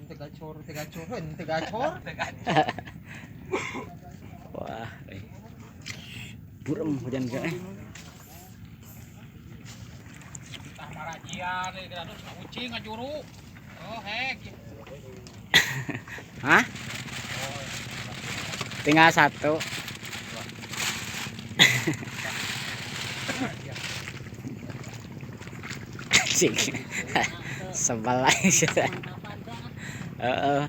Teu gacor, teu gacor, teu gacor. Wah, eh. Burem hujan ge. Tah marajian euy geura ucing ngajuru. Oh, hek. Hah? Tinggal satu. Cik. Sebel aja. Heeh.